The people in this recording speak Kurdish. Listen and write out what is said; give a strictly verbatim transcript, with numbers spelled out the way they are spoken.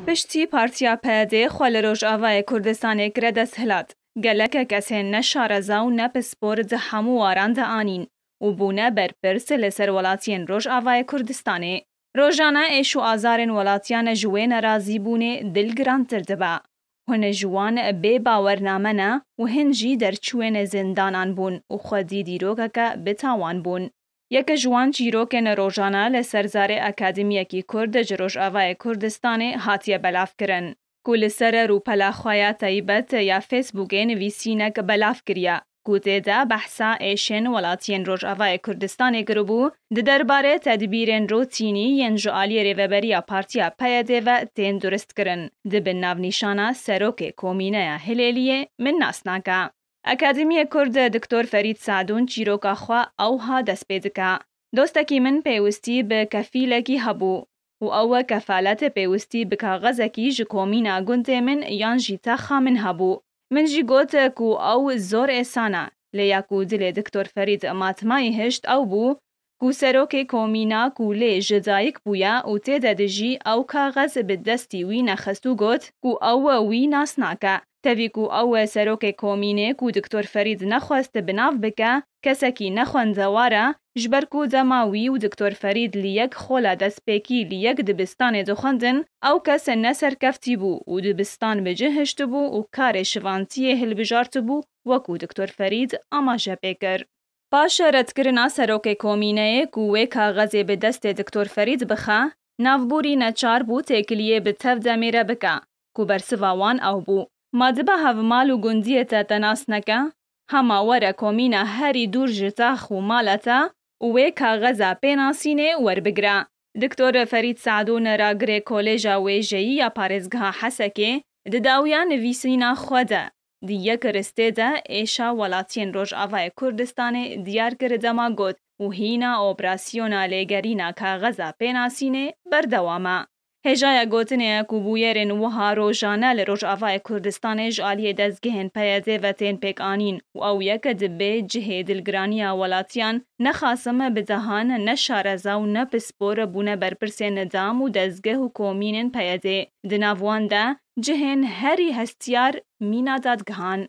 Piştî Partiya P Y D xwe li Rojavayê Kurdistanê kire desthilat, geleke kesên ne şareza û ne pispor di hemû waran de anîn û bûne berpirs li ser welatiyên Rojavayê Kurdistanê. Rojane êş û azarên welatiyan ji wê nerazîbûnê dil girantir dibe. Hin ji wan bê bawername ne û hin jî derçûyên zindanan bûn û xwedî dîrokeke bi tawan bûn. Yek ji wan çîrokên rojane li ser zarê akademiyekî Kurd ji Rojavayê Kurdistanê hatiye belavkirin, ku li ser rûpela xwe ya taybet ya Facebookê nivîsînek belav kiriye, ku tê de behsa êşên welatiyên Rojavayê Kurdistanê kiribû, di derbarê tedbîrên rotînî yên ji aliyê rêveberiya Partiya P Y D ve tên duristkirin, di bin navnîşana Serokê Komîneya Hilêliyê min nas nake. Akademiyê Kurd Doktor Ferîd Sadûn çîroka xwe ewha dest pê dike. Dostekî min pêwistî bi kefîlekî hebû û ew kefaletê pêwistî bi kaxezekî ji komîna gundê min yan jî texa min hebû. Min jî got ku ew zor êsan e, lê ya ku dilê Doktor Ferîd matmayî hişt ew bû, ku serokê komîna ku lê ji dayik bûye û tê de dijî ew kaxez bi destî wî nexist û got ku ew wî nas nake. Tevî ku ew serokê komînê ku Doktor Ferîd nexwest bi nav bike, kesekî nexwendewar e, ji ber ku dema wî û Doktor Ferîd li yek xola destpêkî li yek dibistanê dixwendin, ew kes ne serkeftî bû û dibistan bi cih hiştibû û karê şivantiyê hilbijartibû, wekû Doktor Ferîd amaje pê kir. Paş redkirina serokê komîneyê ku wê kaxezê bi destê Doktor Ferîd bixe, navborî neçar bû têkiliyê bi tev demê re bike, ku bersiva wan ew bû. Ma dibe hevmal û gundiyê te te nas neke, hema were komîna herî dûr ji tex û mala te û wê kaxeza pênasînê werbigire. Doktor Ferîd Sadûn ragirê Kolêja Wêjeyî ya Parêzgeha Hesekê di dawiya nivîsîna xwe de, di yek ristê de êşa welatiyên Rojavayê Kurdistanê diyar kir dema got û hîna operasyona lêgerîna kaxeza pênasînê berdewam e. Hêjaya gotinê ye ku bûyerên wiha rojane li Rojavayê Kurdistanê ji aliyê dezgehên P Y D ve tên pêkanîn û ew yek dibe cihê dilgiraniya welatiyan, ne Qasim bi dehan, ne şareza û ne pispor bûne berpirsên nizam û dezgeh û komînên P Y D. Di nav wan de cihên herî hestiyar mîna dadgehan.